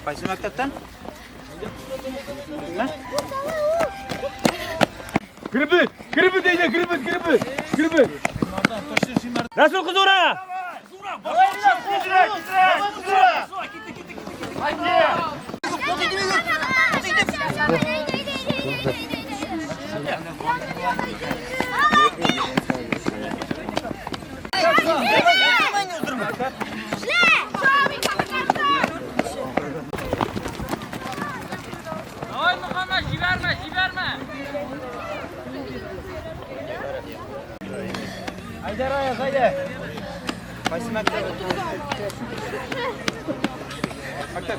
Кайсы мәктәптән? Кирбит, кирбит әйдә, кирбит, кирбит, кирбит. Расул кызура! Давай, Muhammad, jibarma, jibarma. Айда, Раяз, айда. Кайсы мәктәп? Мәктәп.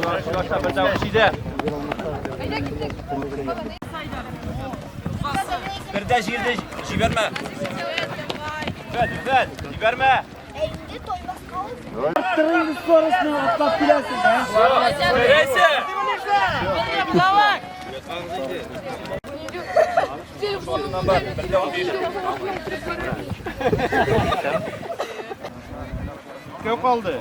Кайсы мәктәптән син? Бердә җирдә җибәрмә. Рөфәт, Рөфәт, җибәрмә. Арттырыгыз скоростны, атлап киләсез, ә? Рәйсә! Давай! Кем калды?